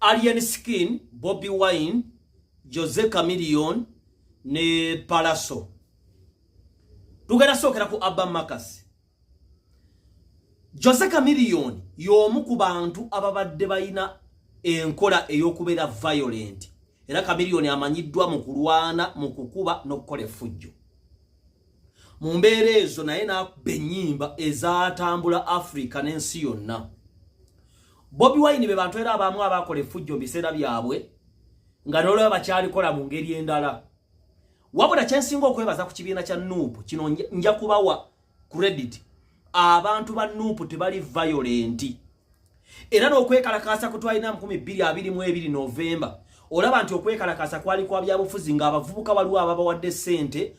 Alien Skin, Bobi Wine, Jose Chameleone ne Pallaso. Tugenda sookera ku Abba Marcus. Jose Chameleone y'omu ku bantu ababadde balina enkola ey'okubeera violent, era Chameleone amanyiddwa mu kulwana, mu kukuba n'okukola effujjo. Mu mbeera ezo naye n'akuba ennyimba ezatambula Africa n'ensi yonna. Bobi Wine be bantu era abamu abakola effujjo mu biseera byabwe, nga n'olweba bakyalikola mu ngeri endala. Wabula kyensinga okwebaza ku kibiina kya NUP kino, nja kubawa credit, abantu ba NUP tebali violent. Era n'okwekalakaasa ku twalina 2022 Novemba, olaba nti okwekalakaasa kwali kwa byabufuzi, ng'abavubuka waliwo ababawadde ssente.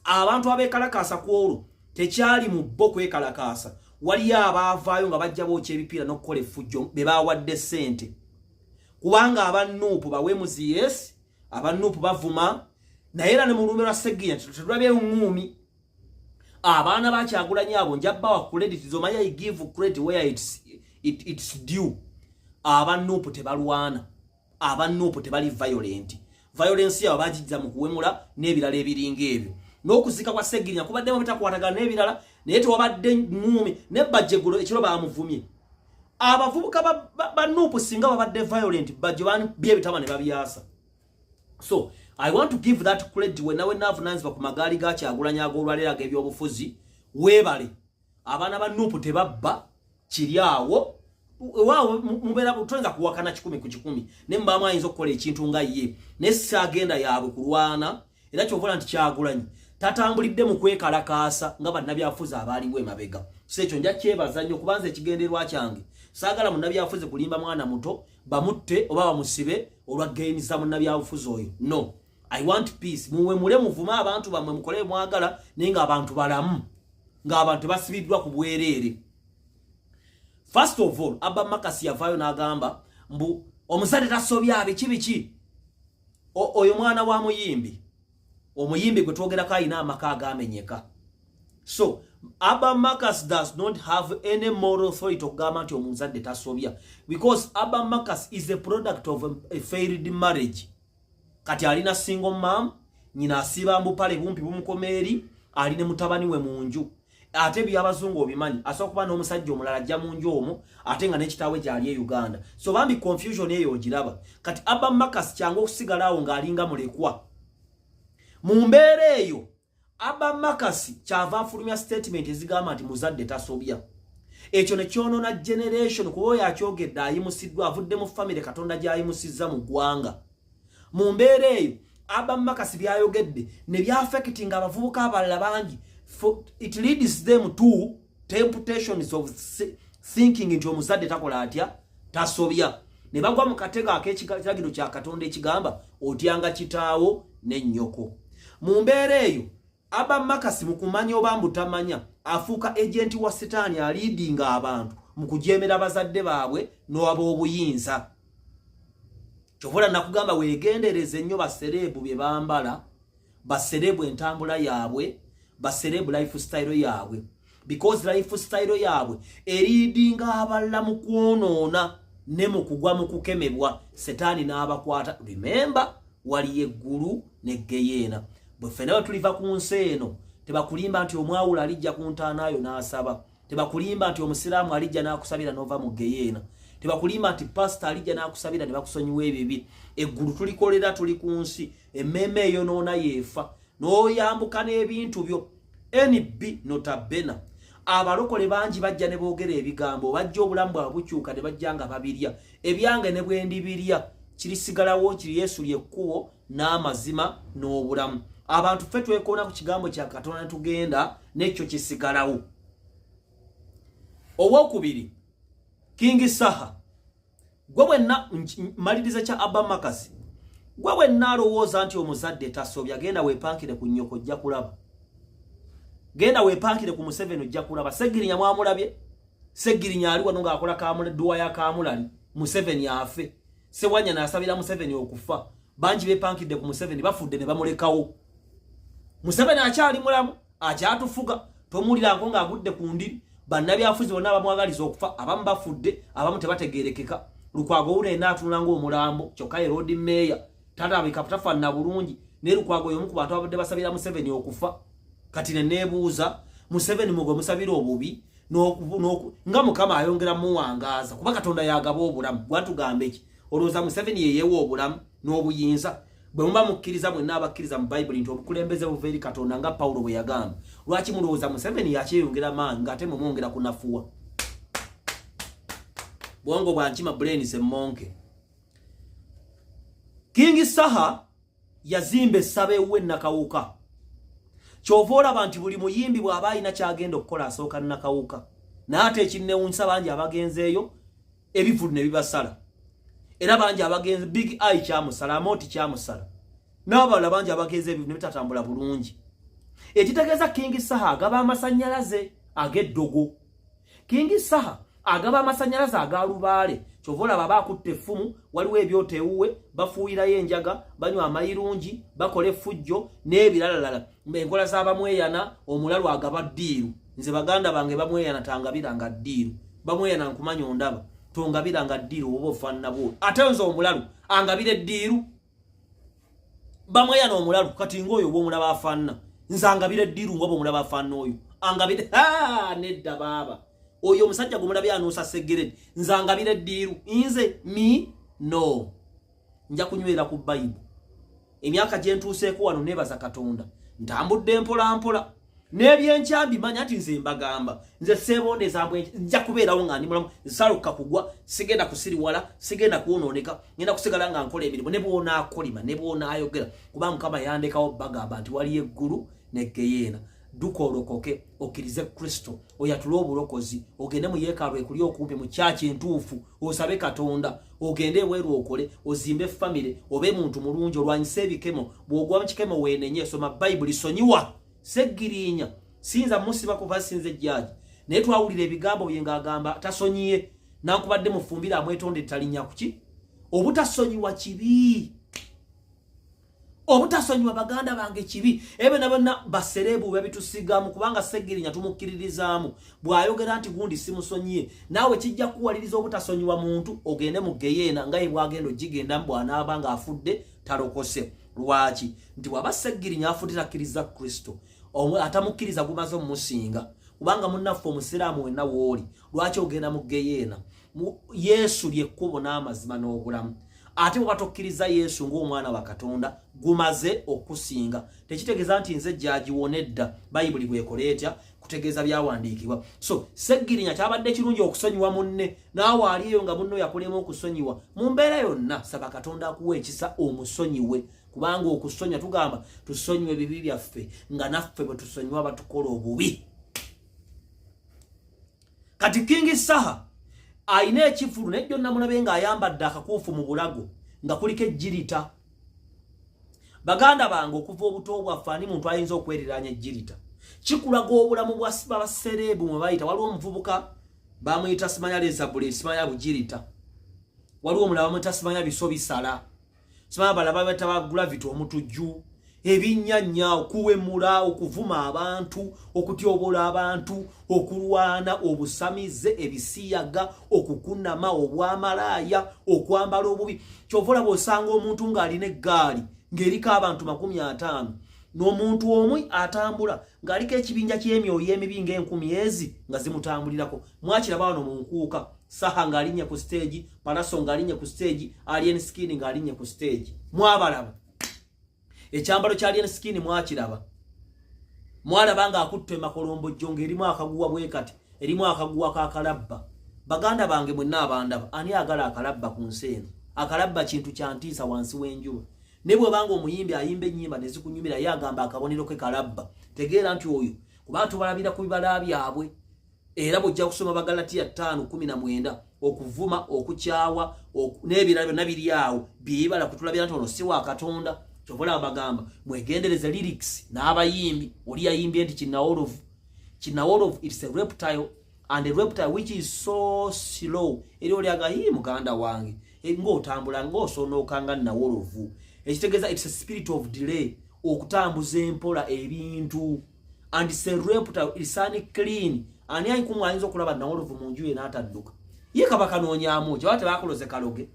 Abantu abeekalakaasa ku olwo tekyali mu bo kwekalakaasa, waliyo abaavaayo nga bajja bookya ebipiira n'okukola effujjo be bawadde ssente, kubanga aba NUP bawemuzi. Yes, aba NUP bavuma, naye era ne mu lumbe lwa Segirinya tetulabye ŋŋuumi. Abaana bakyagulanyi abo nja bawa credit zomanya, I give credit where it's due. Aba NUP tebalwana, aba NUP tebali violent. Violence yabo bagijja mu kuwemula n'ebirala ebiringa ebyo. N'okuzika kwa Segirinya kubaddemu bitakwatagana n'ebirala, naye tewabadde ŋŋuumi. Ne Bajja eggulo ekiro bamuvumye. Abavubuka ba NUP singa babadde violent, Bajjo bye ebitaba ne babyasa. So I want to give that credit. Wenna wenna avunanyizibwa ku magaali ga Kyagulanyi ag'olwaleero ag'ebyobufuzi, weebale. Abaana ba NUP tebabba, kiri awo waawo mubeera toyinza kuwakana 100%, naye mubaamu ayinza okukola ekintu nga ye, naye si agenda yaabwe kulwana. Era kyovola nti Kyagulanyi tatambulidde mu kwekalakaasa nga bannabyafuzi abaaliwo emabega. So ekyo nja kyebaza nnyo, kubanza ekigenderwa kyange saagala munnabyafuzi kulimba mwana muto bamutte oba bamusibe olwa gains munnabyabufuzi oyo. No, I want peace. Muwemule, muvume abantu bammwe, mukole mwagala, naye ng'abantu balamu, ng'abantu basibiddwa ku bwereere. First of all, Abba Marcus yavaayo n'agamba mbu omuzadde tasobya, biki biki. Oyo mwana wa muyimbi, omuyimbi gwe twogerako alina amaka agamenyeka. So Abba Marcus does not have any moral authority okugamba nti omuzadde tasobya, because Abba Marcus is a product of a failed marriage. Kati alina single mom, nyina asiba mbupale bumpi bumukoma eri, ali ne mutabani we mu nju. Ate byabazungu obimanyi, asobola kuba n'omusajja omulala ajja mu nju omwo, ate nga n'ekitaawe gyali e Uganda. So bambi confusion eyo ogiraba. Kati Abba Marcus kyangu okusigala awo ng'alinga mulekwa. Mu mbeera eyo Abba Marcus kyava afulumya statement ezigamba nti muzadde tasobya. Ekyo ne kyonoona generation, kuba oyo akyogedde ayimusiddwa, avudde mu famire Katonda gy'ayimusizza mu ggwanga. Mu mbeera eyo Abba Marcus byayogedde ne byaffectinga abavubuka abalala bangi. It leads them to temptations of thinking nti omuzadde takola atya, tasobya, ne bagwa mu katego ak'ekiragiro kya Katonda ekigamba otyanga kitaawo n'ennyoko. Mu mbeera eyo Abba Marcus mu kumanya oba mbutamanya afuuka agent wa Sitaani, aleadinga abantu mu kujeemera bazadde baabwe n'ab'obuyinza. Kyovola nakugamba weegendereze nnyo ba celeb bye bambala, ba celeb entambula yaabwe, ba celeb lifestyle yaabwe, because lifestyle yaabwe eleadinga abalala mu kwonoona ne mu kugwa mu kukemebwa Setaani n'abakwata. Remember, waliyo eggulu neggeyeena. Bwe ffena bwe tuliva ku nsi eno, tebakulimba nti omwawula alijja ku ntaanaayo n'asaba, tebakulimba nti omusiraamu alijja n'akusabira n'ova mu geyeena, tebakulimba nti pasita alijja n'akusabira ne bakusonyiwa ebibi. Eggulu tulikolera tuli ku nsi. Emmeeme eyonoona yeefa n'oyambuka n'ebintu byo. Nb notabena, abalokole bangi bajja ne boogera ebigambo, bajja obulamu bwabwe bukyuka ne bajja nga babirya. Ebyange ne bwendibirya kirisigalawo kiri Yesu lyekkubo n'amazima n'obulamu. Abantu ffe twekoona ku kigambo kya Katonda ne tugenda n'ekyo kisigalawo. Owokubiri, King Saha, gwe bwenna maliriza kya Abba Marcus, gwe bwenna alowooza nti omuzadde tasobya, genda weepankire ku nnyoko, ojja kulaba. Genda weepankire ku Museveni, ojja kulaba. Segirinya mwamulabye, Segirinya ali wano ng'akola dduwa ya kamulali Museveni afe. Sewanya naasabira Museveni okufa. Bangi bepankidde ku Museveni, bafudde ne bamulekawo. Museveni akyali mulamu, akyatufuga, tomuwuliranko ng'agudde ku ndiri. Bannabyafuzi bonna bamwagaliza okufa, abamu bafudde, abamu tebategerekeka. Lukwago wuno ena atunula ng'omulambo, kyokka ye Lord Mayor, tatabika tafaanana bulungi. Naye Lukwago y'omu ku bantu abadde basabira Museveni okufa. Kati ne neebuuza, Museveni mugwe musabira obubi nga Mukama ayongera muwangaaza, kuba Katonda yagaba obulamu. Gwatugambe ki? Olowooza Museveni yeyewa obulamu n'obuyinza? Bwe muba mukkiriza mwenna abakkiriza mu Bayibuli nti obukulembeze buva eri Katonda, nga Pawulo bwe yagamba, lwaki mulowooza Museveni yakyeyongera maanyi ng'ate mumwongera kunafuwa? Bwongo bwa nkima, brains emmonke. King Saha yazimba essaba ewuwe Nakawuka. Kyova olaba nti buli muyimbi bw'aba alina kyagenda okukola asooka Nakawuka. Naye ate ekinnewunyisa, bangi abagenzeeyo ebivulu ne bibasala, era bangi abagenze, Big Eye kyamusala, Amoti kyamusala, n'abalala bangi abagenze ebivulu ne bitatambula bulungi. Ekitegeeza King Saha agaba amasannyalaze ag'eddogo, King Saha agaba amasannyalaze aga lubaale. Kyova olaba aba akutta effumu, waliwo ebyoto ewuwe, bafuuyirayo enjaga, banywa amayirungi, bakola effujjo n'ebiralalala, enkola z'abamweyana. Omulalu agaba ddiiru. Nze baganda bange bamweyana tangabiranga ddiiru. Bamweyana, nkumanya ondaba, tongabiranga ddiiru oba ofaanana bwoli. Ate nze omulalu angabira eddiiru? Bamweyana omulalu kati ngaoyo bwomulaba afaanana, nze angabira eddiiru nga bwomulaba afaanana oyo angabire? Nedda baaba, oyo omusajja gwemulabye anuusa segeredi, nze angabira eddiiru? Nze mi no, nja kunywera ku Bayibuli. Emyaka gye ntuuseeko wano, neebaza Katonda, ntambudde mpola mpola n'ebyenkya mbimanya nti nze mbagamba, nze seebondeza mbwe nja kubeerawo nga ndi mulamu. Nsaluka kugwa, sigenda kusiriwala, sigenda kwonooneka, ngenda kusigala nga nkola emirimu. Ne bwonaakolima, ne bwonaayogera, kuba Mukama yandekawo bagamba nti waliyo eggulu neggeyeena. Dduka olokoke, okkirize Kristo, oyatule obulokozi, ogende mu yeekaalu ekuli okumpi, mu kyaki entuufu, osabe Katonda, ogende ebweru okole, ozimbe famire, obe muntu mulungi, olwanyise ebikemo. Bw'ogwa mu kikemo weenenye, soma Bayibuli, sonyiwa. Seggiriinya siyinza musiba kuba sinze jjaaji, naye twawulira ebigambo bye ng'agamba tasonyiye, nankubadde mufumbire amwetonde talinnya kuki. Obutasonyiwa kibi, obutasonyiwa baganda bange kibi. Ebyo na bonna basereebu babitusigamu, kubanga Seggirinya tumukkiririzaamu. Bw'ayogera nti gundi simusonyiye, naawe kijja kuwaliriza obutasonyiwa muntu, ogende mu geyeena nga ye bwagenda ogigendamu bw'anaaba ng'afudde talokose. Lwaki? Nti bw'aba Seggirinya afudde takkiriza Kristo, atamukkiriza gumaze omumusinga, kubanga munnaffe omusiraamu wenna wooli, lwaki ogenda mu geyeena? Yesu lyekkubo n'amazima n'obulamu. Ate bwe batokkiriza Yesu ng'omwana wa Katonda, gumaze okusinga. Tekitegeeza nti nze jjagiwona edda. Bayibuli bwekola etya kutegeeza byawandiikibwa. So Seggirinya kyabadde kirungi okusonyiwa munne. Naawe ali eyo nga munno yakulema okusonyiwa mu mbeera yonna, saba Katonda akuwa ekisa omusonyiwe, kubanga okusonyiwa, tugamba tusonyiwe ebibi byaffe nga naffe bwe tusonyiwa batukola obubi. Kati King Saha ayina ekivulu, nejjo namulabe ng'ayambadde akakuufu mu bulago nga kuliko ejjirita. Baganda bange, okuva obuto bwaffe, ani muntu ayinza okweriraanya ejjirita? Kikulaga obulamu bwa basereebu mwe bayita. Waliwo omuvubuka bamuyita simanya lezabule, simanya bugirita. Waliwo omulala bamuyita simanya biso bisala, simanya balaba bata ba Gravity Omutujju. Ebinnyanya, okuwemula, okuvuma abantu, okutyobola abantu, okulwana, obusamize, ebisiyaga, okukunama, obwamalaaya, okwambala obubi. Kyova olaba osanga omuntu ng'alina eggaali ng'eriko abantu 50, n'omuntu omu atambula ng'aliko ekibinja ky'emyoyo emibi ng'enkumi ezi nga zimutambulirako. Mwakiraba wano mu nkuuka, Saha ng'alinnye ku stage, Palaso ng'alinnye ku stage, Alien Skin ng'alinnye ku stage. Mwabalaba ekyambalo kya Alien Skin? Mwakiraba? Mwalaba ng'akutta emakolombojjo ng'erimu akaguwa bwe kati, erimu akaguwa k'akalabba. Baganda bange mwenna abandaba, ani agala akalabba ku nsi eno? Akalabba kintu kya ntiisa wansi w'enjuba. Ne bw'obanga omuyimbi ayimba ennyimba ne zikunyumira, ye agamba akabonero ke kalabba, tegeera nti oyo, kubanga tubalabira ku bibala byabwe. Era bw'ojja kusoma Bagalatiya 5:19, okuvuma, okukyawa n'ebirala byonna biri awo byebala kutulabira nti ono si wa Katonda. Kyova olaba bagamba mwegendereze lyrics n'abayimbi. Oli yayimbye nti kinawolovu, kinawolovu, it's a reptile, and a reptile which is so slow. Eri oli aga yi muganda wange, ng'otambula ng'osonooka nga nawolovu, ekitegeeza it's a spirit of delay, okutambuza empola ebintu, and it's a reptile, it's unclean. Ani ayinkumu ayinza okulaba nawolovu mu nju ye n'atadduka? Ye kaba kanoonyamu ki? Oba tebakuloze kaloge.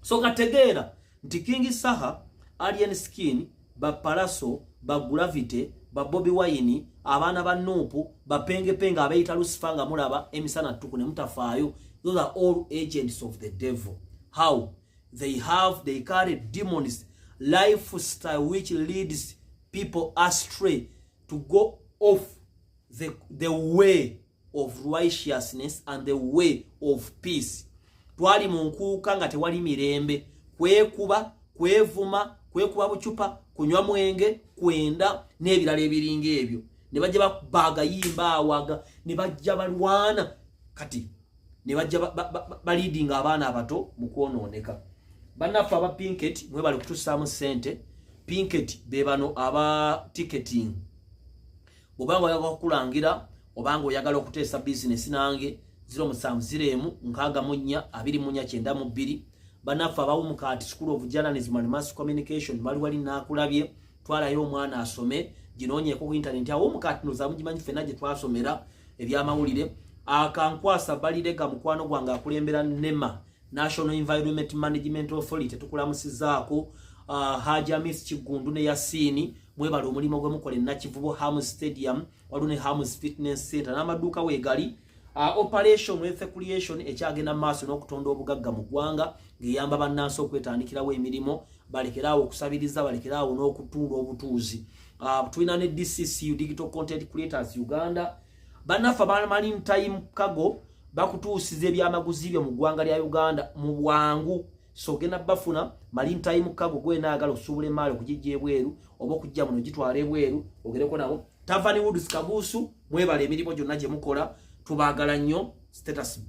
So kategeera nti King Saha, Alien Skin, ba Palaso, ba Gravity, ba Bobi Wine, abaana ba NUP, bapengepenge abeeyita Lucifer nga mulaba emisana ttuku ne mutafaayo, those are all agents of the devil. How they carry demons lifestyle which leads people astray to go off the way of righteousness and the way of peace. Twali mu nkuuka nga tewali mirembe, kwekuba, kwevuma, kwekuba bucupa, kunywa mwenge, kwenda n'ebirala ebiringa ebyo, ne bajja bakuba agayimba awaga, ne bajja balwana. Kati ne bajja baleadinga abaana abato mu kwonooneka. Bannaffe aba Pinket, mwebale kutussaamu ssente. Pinket be bano aba ticketing. Bw'obanga oyagala okukulangira, obanga oyagala okuteesa bizinesi nange, 0701 64 24 92. Bannaffe abawumukaati School of Journalism and Mass Communication bali wali naakulabye. Twalayo omwana asome, ginoonyeeko ku intaneti. Awo omukaati noza mugimanyi, ffenna gye twasomera ebyamawulire. Akankwasa balirega mukwano gwange akulembera NEMA, National Environment Management Authority, tukulamusizaako. Haji Amis Kigundu ne Yasiini, mwebale omulimu gwe mukola enakivubo Ham Stadium. Waliwo ne Hams Fitness Center n'amaduuka weegali. Operation Wealth Creation ekyagenda mu maaso n'okutonda obugagga mu ggwanga, ng'eyamba bannansi okwetandikirawo emirimu, balekeraawo okusabiriza, balekeraawo n'okutunda obutuuzi. Tulina ne DCCU, Digital Content Creators Uganda. Bannaffe aba Marine Time Cargo bakutuusiza ebyamaguzi byo mu ggwanga lya Uganda mu bwangu. So ogenda bafuna Marine Time Cargo, gwena ayagala okusuubula emaali okugijja ebweru oba okujja muno gitwala ebweru, ogereko nabo. Tavani Woods Kabuusu, mwebale emirimu gyonna gye mukola, tubaagala nnyo. Status.